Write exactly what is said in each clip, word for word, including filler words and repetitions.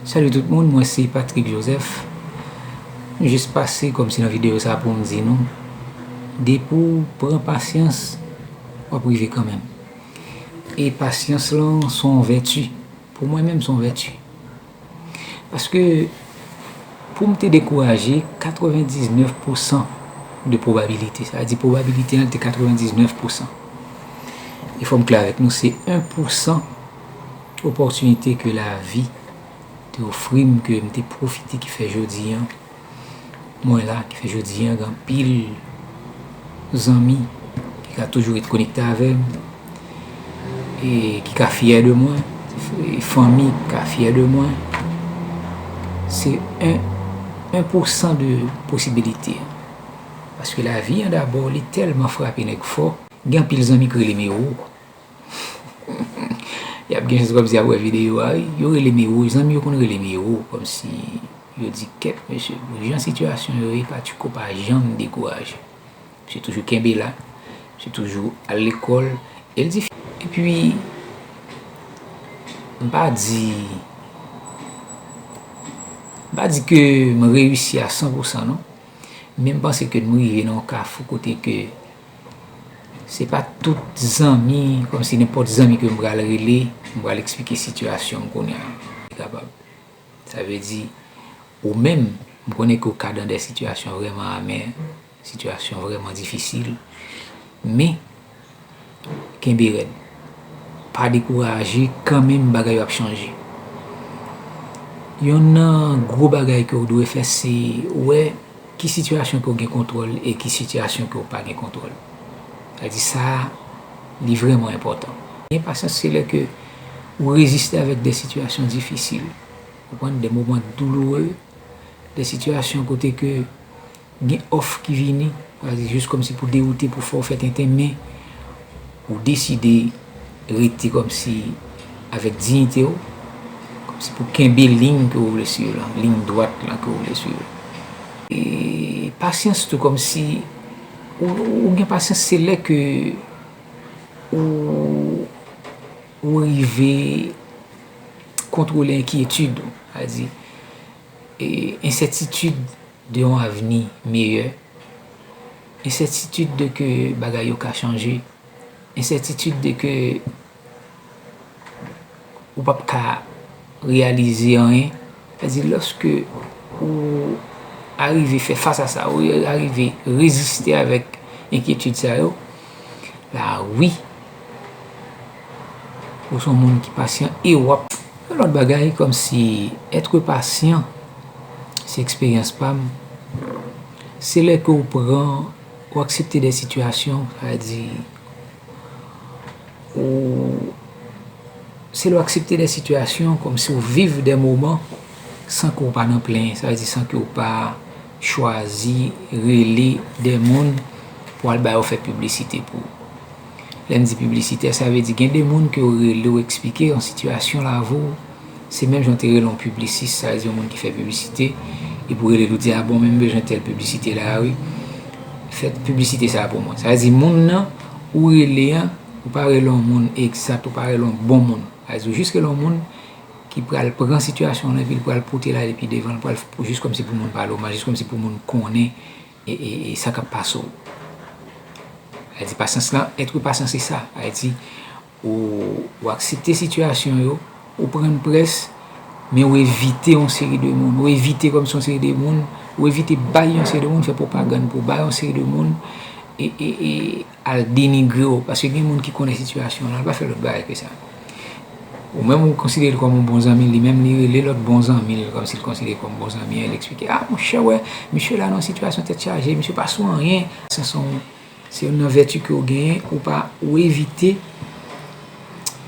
Salut tout moun, mwen se Patrick Joseph. M jis pase kòmsi nan videyo sa pou m di nou, depi w pran pasyans, w ap rive kanmenm. E pasyans lan se yon vèti. Pou mwen menm, se yon vèti. Paske pou m te dekouraje, katrevendiznèf pousan de pwobabilite, sa vle di pwobabilite an te katrevendiznèf pousan. E fò m klè avèk nou, se en pousan opòtinite ke lavi te ofri m, ke m te pwofite, ki fè jodi an mwen la, ki fè jodi an gen anpil zanmi ki ka toujou ret konekte avè m e ki ka fyè de mwen, e fanmi ki ka fyè de mwen. Se en, en pousan de posibilite. Paske lavi an dabò, li tèlman frape nèg fò. Gen anpil zanmi ki rele m ewo. Y ap gen chans kòmsi y ap wè videyo a, wi. Yo rele m ewo, zanmi yo konn rele m ewo, kòmsi yo di, kèt, mesye, pou jan sitiyasyon yo ye, Patchiko pa janm dekouraje. Misye toujou kenbe la, misye toujou al lekòl, e l difi-, epi, m pa di, m pa di ke m reyisi a san pousan, non. Men m panse ke nou rive nan yon kafou kote ke se pa tout zanmi, kòmsi nenpòt zanmi ke m pral rele, m pral eksplike sitiyasyon m kounye a. Li kapab. Sa vle di, ou menm, m konnen ke w ka nan de sitiyasyon vrèman amè, sitiyasyon vrèman difisil, men kenbe rèd. Pa dekouraje, kanmenm bagay yo ap chanje. Yonn nan gwo bagay ke w dwe fè, se wè ki sitiyasyon ke w gen kontwòl e ki sitiyasyon ke w pa gen kontwòl. Sa di sa, li vrèman enpòtan. Gen pasyans, se lè ke ou reziste avèk de sitiyasyon difisil. Ou konprann, de moman douloure, de sitiyasyon kote ke gen òf ki vini, pa di jis kòmsi pou dewoute, pou fè w fè tenten, men ou deside rete kòmsi avèk diyite w, kòmsi pou kenbe liy ke w vle swiv lan, liy dwat lan ke w vle swiv. E pasyans tou, kòmsi ou, ou gen pasyans, se lè ke ou, ou rive kontwole enkyetid ou, sa di, e, ensètitid de yon avni meyè, ensètitid de ke bagay yo ka chanje, ensètitid de ke ou p ap ka reyalize anyen. Sa di, lòske ou arive fè fas a sa, ou arive reziste avèk enkyetid sa yo, la wi, ou se yon moun ki pasyan e w ap. Yon lòt bagay, kòmsi être patient, se eksperyans pa m, se lè ke w pran, ou aksepte de sitiyasyon, sa vle di, ou, se lè w aksepte de sitiyasyon, kòmsi w viv de moman san ke w pa nan plenyen, sa vle di san ke w pa chwazi rele de moun pou al ba yo fè piblisite pou ou. Lè m di piblisitè, sa vle di gen de moun ke w rele, w eksplike yon sitiyasyon lavi w, se menm jan w te rele yon piblisis, sa vle di yon moun ki fè piblisite, epi w rele l, ou di, a bon, men m bezwen tèl piblisite la a, wi. Fè piblisite sa a pou mwen. Sa vle di moun nan ou rele an, ou pa rele yon moun egzat, ou pa rele yon bon moun. Sa vle di ou jis rele yon moun ki pral pran sitiyasyon an, epi l pral pote l ale pi devan, l pral jis kòmsi pou moun pale w mal, jis kòmsi pou moun konnen e, e, e sa k ap pase w. Sa vle di pasyans lan, être patient se sa. Sa vle di ou, ou aksepte sitiyasyon yo, ou pran près, men ou evite yon seri de moun, ou evite kòmsi yon seri de moun, ou evite bay yon seri de moun fè pwopagann pou bay yon seri de moun, e, e, e al denigre w, paske gen moun ki konnen sitiyasyon lan, l pa fè lòt bagay ke sa. Ou menm ou konsidere l kòm yon bon zanmi, li menm li rele lòt bon zanmi l, kòmsi l konsidere kòm bon zanmi an, l eksplike, a monchè, wè, misye la nan yon sitiyasyon tèt chaje, misye pa sou anyen. Sa se yon, se youn nan vèti ke w genyen, ou pa, ou evite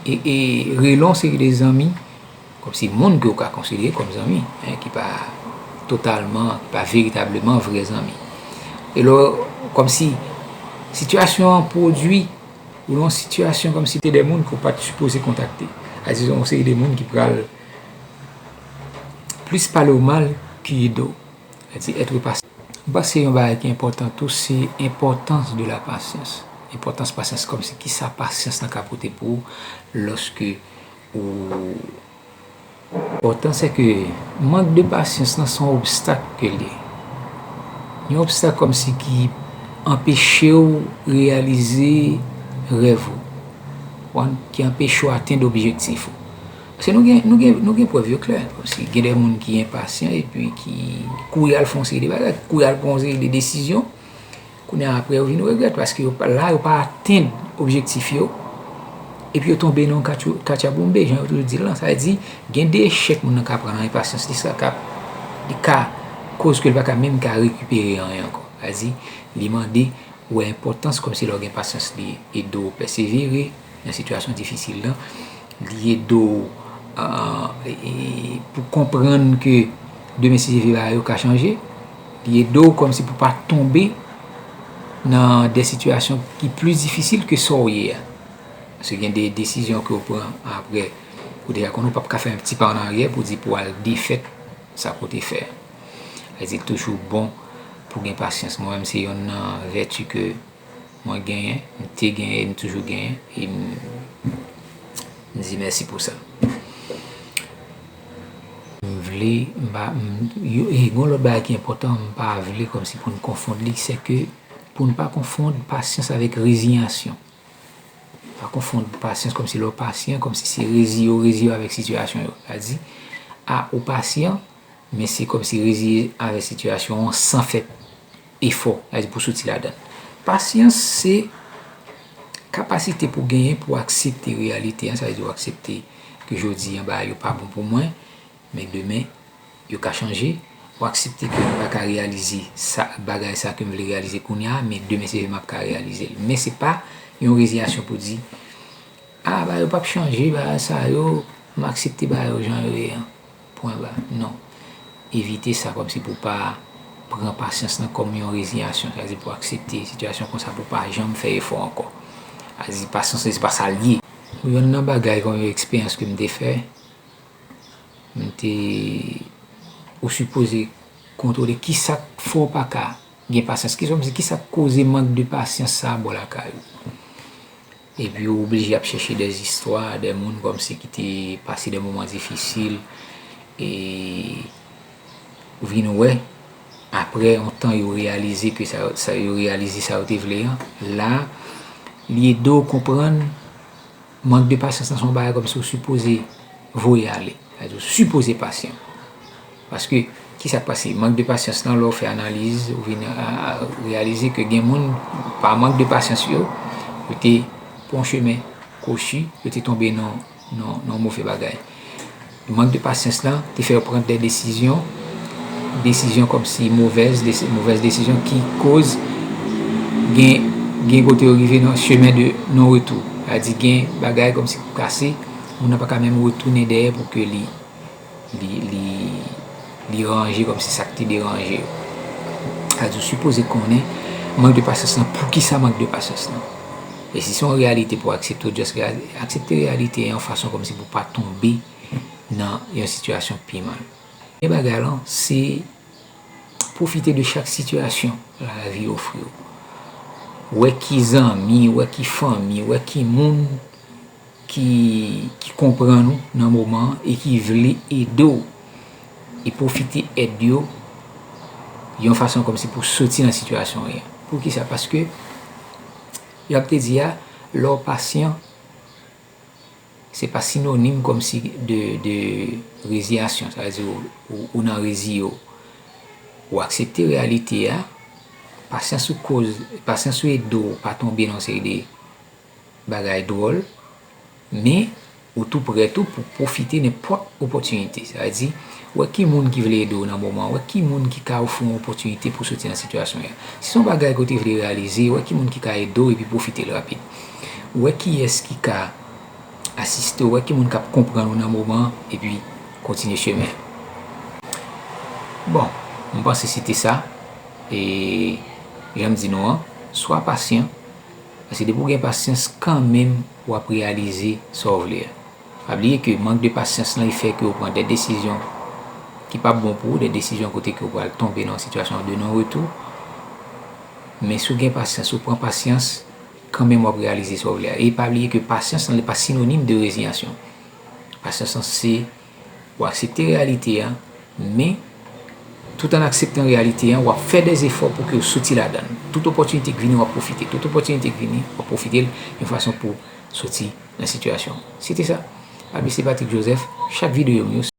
e, e rele yon seri de zanmi, kòmsi moun ke w ka konsidere kòm zanmi, en, ki pa totalman, ki pa veritableman vrè zanmi. E lò, kòmsi sitiyasyon an pwodui, ou nan yon sitiyasyon kòmsi te de moun ke w pa t sipoze kontakte. Sa vle di yon seri de moun ki pral plis pale w mal ki ede w. Sa vle di être patient. M panse yon bagay ki enpòtan tou, se enpòtans de la patience. Enpòtans pasyans, kòmsi kisa pasyans lan ka pote pou ou lòske ou Enpòtan se ke mank de pasyans lan se yon obstak ke l ye. Yon obstak kòmsi ki anpeche w reyalize rèv ou, konprann, ki anpeche w atenn objektif ou. Paske nou gen, nou gen, nou gen prèv yo klè. Kòmsi gen de moun ki enpasyan epi ki kouri al fè yon seri de bagay, kouri al pran yon seri de desizyon. Kounye a, apre, yo vin regrèt paske yo pa, la, yo pa atenn objektif yo. Epi yo tonbe nan katchou-, katchaboumbe, jan yo toujou di l lan. Sa vle di, gen de echèk moun nan ka pran nan enpasyans li, sa ka, li ka koz ke l pa ka menm ka rekipere anyen ankò. Sa vle di, li mande wè enpòtans kòmsi lè w gen pasyans li ede w pèsevere nan sitiyasyon difisil lan. Li ede w, ah, e, e, pou konprann ke demen si Dye vle bagay yo ka chanje. Li ede w kòmsi pou pa tonbe nan de sitiyasyon ki plis difisil ke sa w ye a. Paske gen de desizyon ke w pran apre, ou deja konnen w p ap ka fè yon ti pa an aryè pou di pou w al defèt sa ke w te fè a. Sa vle di, li toujou bon pou gen pasyans. Mwen menm, se yonn nan vèti ke mwen genyen, m te genyen, m toujou genyen, e m, m di mèsi pou sa. M vle, m pa, m, yo, e gen yon lòt bagay ki enpòtan, m pa vle kòmsi pou n konfonn li, se ke pou n pa konfonn pasyans avèk reziyasyon. Pa konfonn pasyans kòmsi lè w pasyan, kòmsi se reziye w, reziye w avèk sitiyasyon yo. Sa di, a, ou pasyan, men se kòmsi reziye avèk sitiyasyon an san fè efò, sa di pou soti ladan l. Pasyans, se kapasite pou genyen pou aksepte reyalite an, sa vle di w aksepte ke jodi an bagay yo pa bon pou mwen, men demen, yo ka chanje, w aksepte ke m pa ka reyalize sa, bagay sa ke m vle reyalize kounye a, men demen se vre m ap ka reyalize l. Men se pa yon reziyasyon pou di, a, bagay yo p ap chanje, bagay sa yo, m aksepte bagay yo jan yo ye an. Pwen ba. Non. Evite sa kòmsi pou pa pran pasyans lan kòm yon reziyasyon. Sa vle di pou aksepte sitiyasyon konsa pou pa janm fè efò ankò. Sa vle di pasyans se pa sa l ye. Yonn nan bagay kòm yon eksperyans ke m te fè, m te, ou sipoze kontwole kisa k fè w pa ka gen pasyans. Kisa, kisa k koze mank de pasyans sa a bò lakay ou. Epi ou oblije ap chèche de zistwa, de moun kòmsi ki te pase de moman difisil, e ou vin wè, apre yon tan yo reyalize ke sa, sa yo reyalize sa yo te vle an. La, li ede w konprann mank de pasyans lan se yon bagay kòmsi ou sipoze voye ale. Sa vle di ou sipoze pasyan. Paske, kisa k pase? Mank de pasyans lan, lè w fè analiz, ou vin a, a, reyalize ke gen moun, pa mank de pasyans yo, yo te pran yon chemen kwochi, yo te tonbe nan, nan, nan yon move bagay. Mank de pasyans lan te fè yo pran de desizyon, desizyon kòmsi movèz, desi-, movèz desizyon ki koz gen, gen kote yo rive nan chemen de non retou. Sa vle di gen bagay kòmsi pou kase, moun nan pa ka menm retounen dèyè pou ke li, li, li, li ranje kòmsi sa k te deranje yo. Sa vle di ou sipoze konnen mank de pasyans lan, poukisa mank de pasyans lan. E si se yon reyalite pou aksepte, ou just reali-, aksepte reyalite an yon fason kòmsi pou pa tonbe nan yon sitiyasyon pi mal. Premye bagay lan, se pwofite de chak sitiyasyon lavi ofri w. Wè ki zanmi, wè ki fanmi, wè ki moun ki, ki konprann ou nan moman an e ki vle ede w. E pwofite èd yo yon fason kòmsi pou soti nan sitiyasyon w ye a. Poukisa? Paske, jan m te di a, lè w pasyan, se pa sinonim kòmsi de, de reziyasyon. Sa vle di ou, ou, ou nan reziye w. Ou aksepte reyalite a, pasyans ou koz, pasyans ou ede w pa tonbe nan seri de bagay dwòl, men ou tou prè tou pou pwofite nenpòt opòtinite. Sa vle di, wè ki moun ki vle ede w nan moman an, wè ki moun ki ka ofri w yon opòtinite pou soti nan sitiyasyon an. Si se yon bagay ke w te vle reyalize, wè ki moun ki ka ede w epi pwofite l rapid. Wè kiyès ki ka asiste w, wè ki moun k ap konprann ou nan moman an, epi kontinye chemen an. Bon, m panse se te sa. E jan m di nou an, swa pasyan, paske depi w gen pasyans, kanmenm w ap reyalize sa w vle a. Pa bliye ke mank de pasyans lan, li fè ke w pran de desizyon ki p ap bon pou ou, de desizyon kote ke w pral tonbe nan yon sitiyasyon de non retou. Men si w gen pasyans, ou pran pasyans, kanmenm w ap reyalize sa w vle a. E pa bliye ke pasyans lan, li pa sinonim de reziyasyon. Pasyans lan se, Ou aksepte reyalite a, men tout an akseptan reyalite a, w ap fè dè zefò pou ke w soti ladan l. Tout opòtinite k vini, w ap pwofite. Tout opòtinite k vini, w ap pwofite l yon fason pou soti nan sitiyasyon. Se te sa. Abise Patrick Joseph, chak videyo m yo,